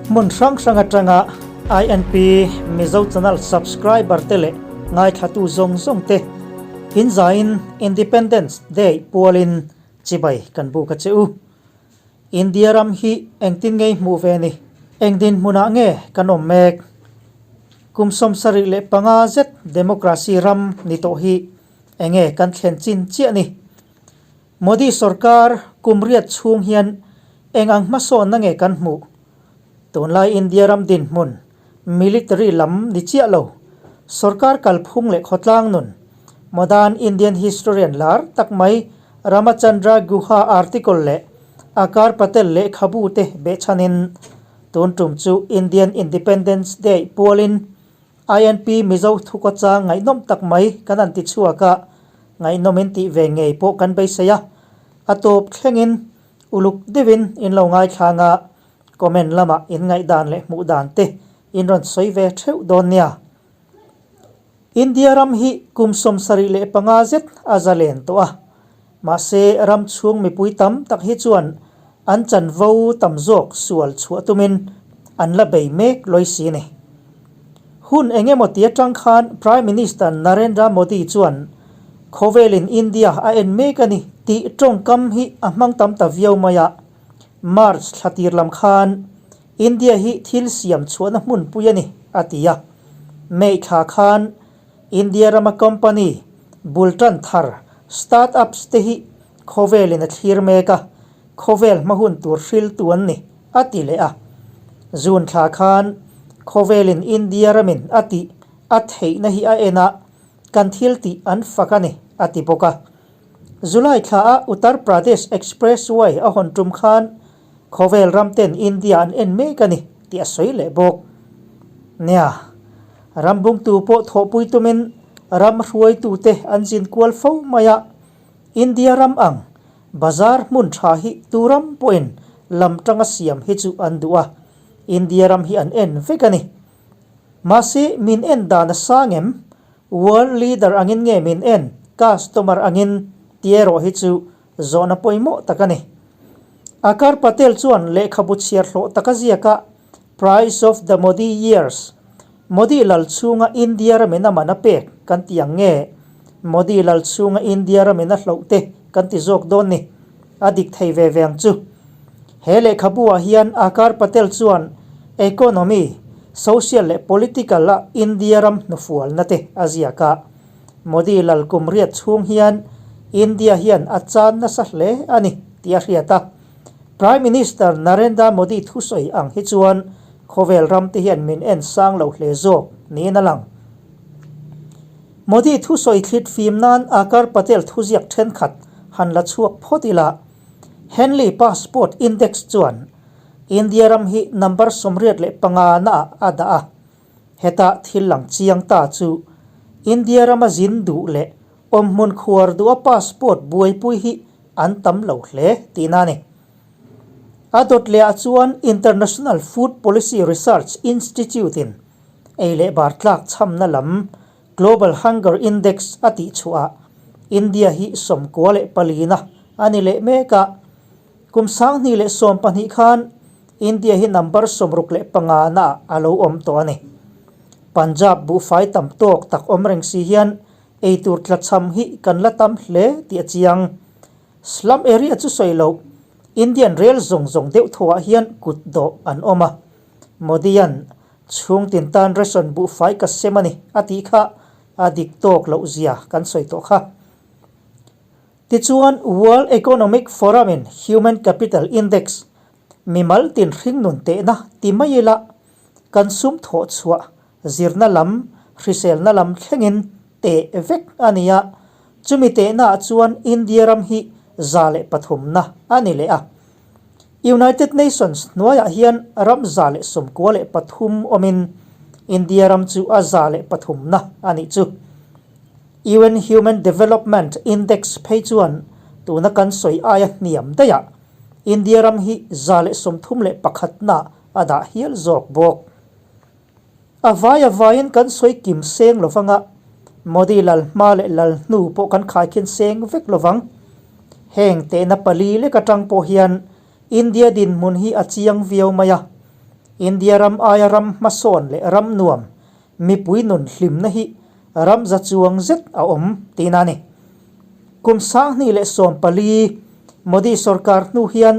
Hmun hrang hrang atanga INP Mizo Channel subscriber te leh ngaithlatu zawng zawng te inzaiin Independence Day pualin chibai kan buk a che u. India ram hi engtin ngei hmuh ve ni? Eng dinhmunah nge kan awm mek? Kum 75 zet democracy ram ni tawh hi enge kan thlen chin chiah ni? Modi sorkar kum riat chhung hian eng ang hmasawnna nge kan hmuh? Tunlai India ram dinhmun military lam ni chiah lo, sorkar kalphung leh khawtlang nun, modern Indian historian lar tak mai Ramachandra Guha article leh Akar Patel lehkhabu te behchhanin tun tum chu Indian Independence Day pualin INP Mizo thukawchang ngaihnawm tak mai kan han ti chhuak a, ngaihnawmin tih ve ngei pawh kan beisei a, a tawp thlengin uluk deuhin in lo ngaithlang a, Comment lamah in ngaihdan leh hmuh dan te in rawn sawi ve theuh dawn nia. India ram hi kum 75 zet a za len tawh a, mahse ram chhung mipui tam tak hi chuan an chanvo tam zawk sual chhuah tumin an la bei mek lawi si ni. Hun eng emaw ti atang khan Prime Minister Narendra Modi chuan khawvelin India a en mek a ni tih tawngkam hi a hmang tam ta viau mai a. March thla tir lam khan India hi thil siam chhuahna hmunpui a ni, a ti a. May thla khan India rama company bul tan thar, start-ups, te hi khawvelin a thlir mek a, khawvel hma hun tur hriltu an ni, a ti leh a. June thla khan khawvelin India ramin a tih a theihna hi a en a, kan thil tih an fak a ni, a ti bawk a. July thla a Uttar Pradesh Expressway a hawn tum khan khawvel ram ten India an en mek a ni tih a sawi leh bawk. Nia, ram bungtu pawh thawhpui tumin ram hruaitute an zin kual fo mai a, India ram ang bazar hmun tha hi tu ram pawhin lam tanga siam hi chu an duh a, India ram hi an en vek a ni. Mahse, min en dan a sang em? World leader angin nge min en, customer angin tih erawh hi chu zawhna pawimawh tak a ni. Akar Patel chuan lehkhabu chhiar hlawh taka ziaka Price of the Modi Years, Modi lal chhunga India ramin a man a pek kan ti ang nge, Modi lal chhunga India ramin a hloh te kan ti zawk dawn ni, a dik thei ve ve ang chu. He lehkhabu ah hian Akar Patel chuan economy, social leh political a India ram hnufualna te a ziak a. Modi lal kum riat chhung hian India hian a chan nasa hle a ni tih a hriat a. Prime Minister Narendra Modi thusawi ang hi chuan khawvel ram te hian min en sang lo hle zawk niin a lang. Modi thusawi thlit fim nan Akar Patel thuziak thenkhat han la chhuak phawt ila. Henley Passport Index chuan India ram hi number 85 naah a dah a, heta thil lang chiang ta chu India rama zin duh leh awmhmun khuar duha passport buaipui hi an tam lo hle tihna a ni. A dawt lehah chuan International Food Policy Research Institute-in ei leh bar tlak chhamna lam Global Hunger Index a tih chhuah ah India hi 94 na a ni leh mek a. Kum 2012 khan India hi number 65 na ah a lo awm tawh a ni. Punjab buhfai tam tawk tak awm reng si hian eitur tlachham hi kan la tam hle tih a chiang. Slum area chu sawi loh, Indian rel zawng zawng deuh thawhah hian kut dawh an awm a. Modi-a'n Chhung tin tan ration buhfai ka sem a ni a tih kha a dik tawk loh zia kan sawi tawh kha. Tichuan World Economic Forum in Human Capital Index mimal tin hringnun tehna ti mai ila kan sum thawh chhuah zirna lam hriselna lam thlengin teh vek a ni a, chumi tehnaah chuan India ram hi 103 na a ni leh a. United Nations hnuaiah hian ram 193 awmin India ram chu a 103 na a nih chu. UN Human Development Index phei chuan tuna kan sawi aia hniam daihah India ram hi 131 na a dah hial zawk bawk. A vai a vaiin kan sawi kim seng lo vang a, Modi lal hma leh lal hnu pawh kan khaikhin seng vek lo vang. Heng tehna pali lek atang pawh hian India dinhmun hi a chiang viau mai a. India ram aia ram hmasawn leh ram nuam mipui nun hlimna hi ram za chuang zet a awm tihna a ni. Kum 2014 Modi sorkar hnu hian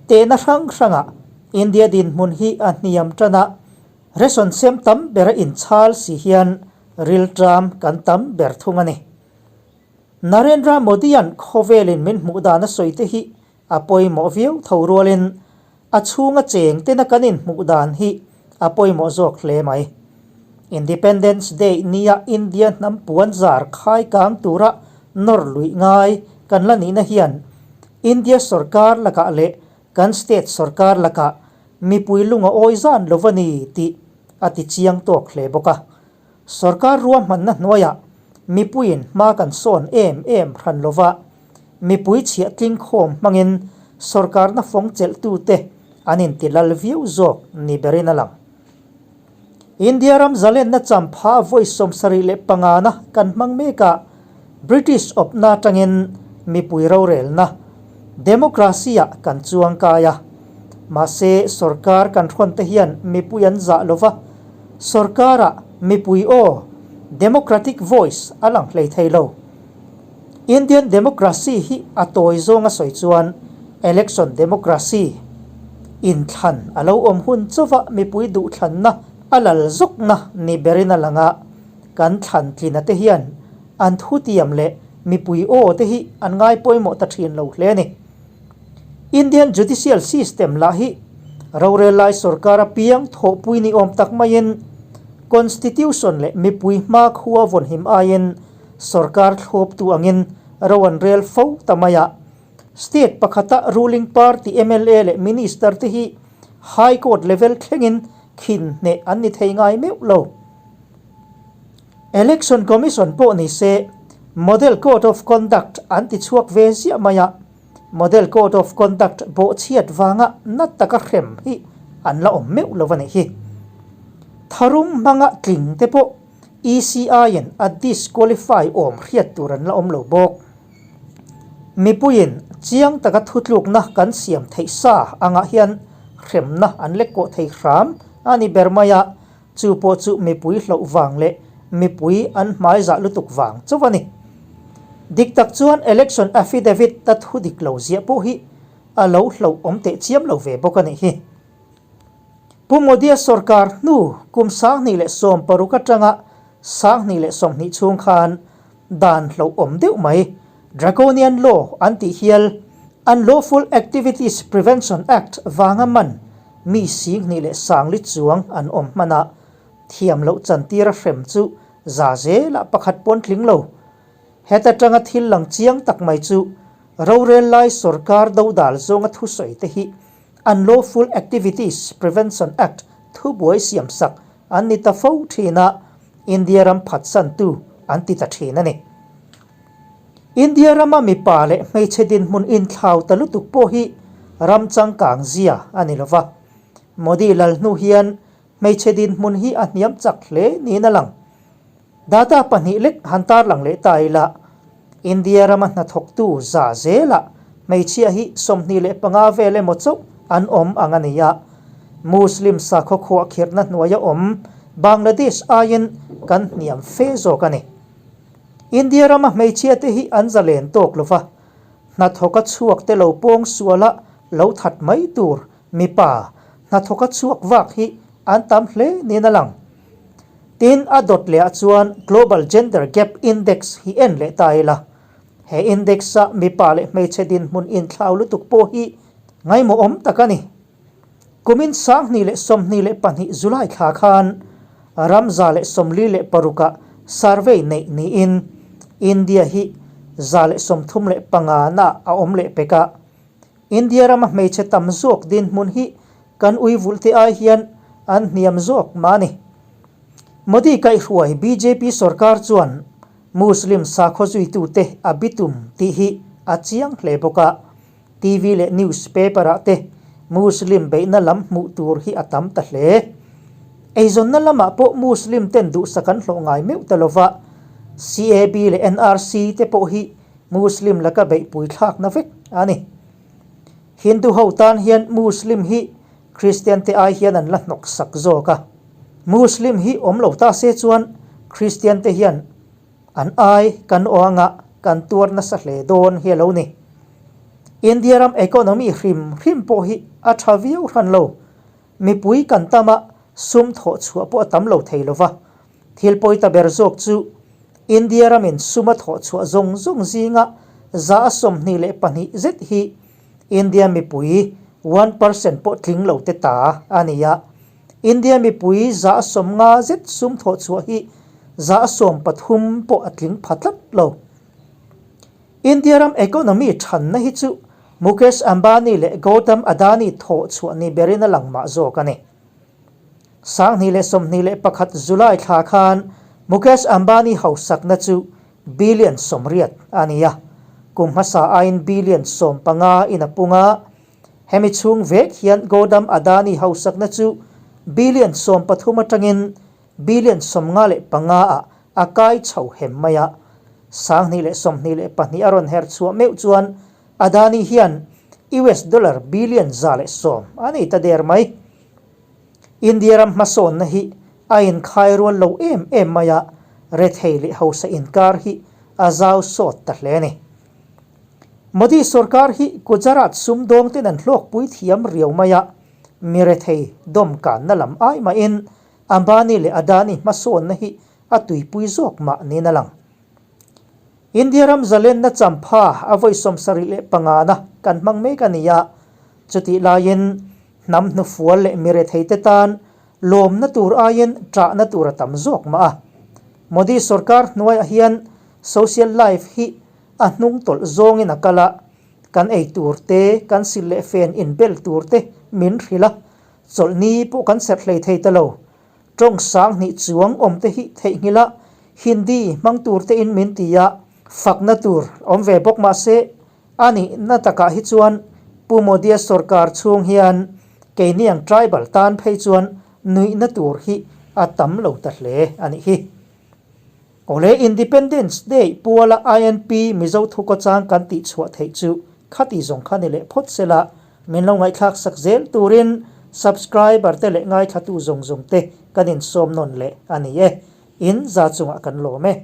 tehna hrang hrangah India dinhmun hi a hniam tan a, ration sem tam bera inchhal si hian rilṭam kan tam ber thung a ni. Narendra Modi-a'n khawvelin min hmuh dan a sawi te hi a pawimawh viau tho rualin a chhunga cheng tena kan inhmuh dan hi a pawimawh zawk hle mai. Independence Day nia India hnam puan zar khai kang tura nawr luih ngai kan la nihna hian India sorkar lakah leh kan state sorkar lakah mipui lung a awi zan lo va ni tih a ti chiang tawk hle bawk a. Sorkar ruahmanna hnuaiah mipuiin hma kan sawn em em hran lo va, mipui chhiah tling khawm hmangin sorkarna fawng chelhtute an inti lal viau zawk ni berin a lang. India ram zalenna champha vawi 75 na kan hmang mek a, British awpna atangin mipui rorelna, democracy-ah kan chuang kai a. Mahse, sorkar kan hrawnte hian mipui an zah lo va, Sorkarah mipui aw, democratic voice, a lang hlei thei lo. Indian democracy hi a tawi zawnga sawi chuan election democracy, inthlan a lo awm hun chauva mipui duhthlanna a lal zawkna ni berin a lang a, kan thlan tlina te hian an thutiam leh mipui aw te hi an ngai pawimawh ta thin lo hle a ni. Indian judicial system lah hi rorel lai sorkar apiang thawhpui ni awm tak maiin constitution leh mipui hma khua vawnhim aiin sorkar thlawptu angin ro an rel fo ta mai a. State pakhata ruling party mla leh minister te hi high court level thlengin khin hneh an ni thei ngai meuh lo. Election Commission pawh ni se Model Code of Conduct an ti chhuak ve ziah mai a, Model Code of Conduct bawhchhiat vanga na taka hrem hi an la awm meuh lo a nih hi. Tharum hmanga tling te pawh ECI-in a disqualify awm hriat tur an la awm lo bawk. Mipuiin chiang taka thutlukna kan siam theih sa angah hian hremna an lek kawh thei hram a ni ber mai a, Chu pawh chu mipui hloh vang leh mipui an hmaizah lutuk vang chauh a ni. Dik tak chuan election affidavit ta thu dik lo ziah pawh hi a lo hloh awm teh chiam lo ve bawk a nih hi. Pu Modi-a sorkar hnu kum 2016 atanga 2020 chhung khan dan hloh awm deuh mai, Draconian Law an tih hial, Unlawful Activities Prevention Act vanga man mi 20,000 chuang an awm hman a, thiam loh chantira hrem chu za zelah pakhat pawn tling lo. Heta tanga thil lang chiang tak mai chu rorel lai sorkar dodal zawnga thusawi te hi Unlawful Activities Prevention Act thubuai siamsak an ni ta fo thin a, India ram phatsantu an ti ta thin a ni. India rama mipa leh hmeichhe dinhmun inthlau ta lutuk pawh hi ram changkang zia a ni lova. Modi lal hnu hian hmeichhe dinhmun hi a hniam chak hle niin a lang. Data pahnih lek han tarlang leh ta ila, India rama hnathawktu za zelah hmeichhia hi 25 vel emaw chauh an awm ang a ni a. Muslim sakhaw khuahkhirhna hnuaia awm Bangladesh aiin kan hniam fe zawk a ni. India rama hmeichhia te hi an zalen tawk lo va, hnathawka chhuak te lo pawng suala lo that mai tur mipa hnathawka chhuak vak hi an tam hle niin a lang. Tin, a dawt lehah chuan Global Gender Gap Index hi en leh ta ila, he index-a mipa leh hmeichhe dinhmun inthlau lutuk pawh hi ngaimawhawm tak a ni. Kumin 2022 July thla khan ram 146 ah survey neih niin India hi 135 na a awm leh pek a. India rama hmeichhe tam zawk dinhmun hi kan ui vulh te ai hian an hniam zawk mah a ni. Modi kaihhruai bjp sorkar chuan Muslim sakhaw zuitute a bitum tih hi a chiang hle bawk a. TV leh news paper ah te Muslim beihna lam hmuh tur hi a tam ta hle. Eizawnna lamah pawh Muslim ten duhsak an hlawh ngai meuh ta lova, CAB leh NRC te pawh hi Muslim laka beihpui thlakna vek a ni. Hindu ho tan hian Muslim hi. Kristian te ai hian an la hnawk sak zawk a. Muslim hi awm lo ta se chuan Kristian te hian an ai kan aw anga kan tuar nasa hle dawn hi a lo ni. India ram economy hrim hrim pawh hi a tha viau hran lo. Mipui kan tam a, sum thawh chhuah pawh a tam lo thei lo va. Thil pawi ta ber zawk chu India ramin sum a thawh chhuah zawng zawng zinga 22% zet hi India mipui 1% pawh tling lo te ta a ni a. India mipui 50% zet sum thawh chhuah hi 13% pawh a tling pha tlat lo. India ram economy thanna hi chu Mukesh Ambani leh Gautam Adani thawh chhuah ni berin a lang mah zawk a ni. 2021 July thla khan Mukesh Ambani hausakna chu billion 80 a ni a, kum hmasa aiin billion 15 in a pung a. Hemi chhung vek hian Gautam Adani hausakna chu billion 13 atangin billion 55 ah a kai chho hem mai a. 2022 a rawn her chhuah meuh chuan Adani hian US dollar billion 110 a nei ta der mai. India ram hmasawnna hi a inkhai rual lo em em mai a, rethei leh hausa inkar hi a zau sawt ta hle a ni. Modi sorkar hi Gujarat sumdawng ten an hlawkpui thiam riau mai a, mi rethei dawmkanna lam ai mahin Ambani leh Adani hmasawnna hi a tuipui zawk mah niin a lang. India ram zalenna champha a vawi 75 na kan hmang mek a ni a, chutih laiin hnam hnufual leh miretheite tan lawmna tur aiin ṭahna tur a tam zawk mah a. Modi sorkar hnuaiah hian social life hi a hnung tawlh zawngin a kal a, kan ei tur te, kan sil leh fen inbel tur te min hrilh a, chawlhni pawh kan serh hlei thei ta lo. Tawng 2000 chuang awm te hi theihnghilh a, Hindi hmang tur te in min ti a, fakna tur awm ve bawk mah se, a nihna takah hi chuan Pu Modi-a sorkar chhung hian keini ang tribal tan phei chuan nuihna tur hi a tam lo ta hle a nih hi. Awle Independence Day puala INP Mizo thukawchang kan tih chhuah theih chu khati zawng kha ni leh phawt sela, min lo ngaihthlak sak zel turin subscriber te leh ngaithlatu zawng zawng te kan insawm nawn leh a ni e. In za chungah kan lawm e.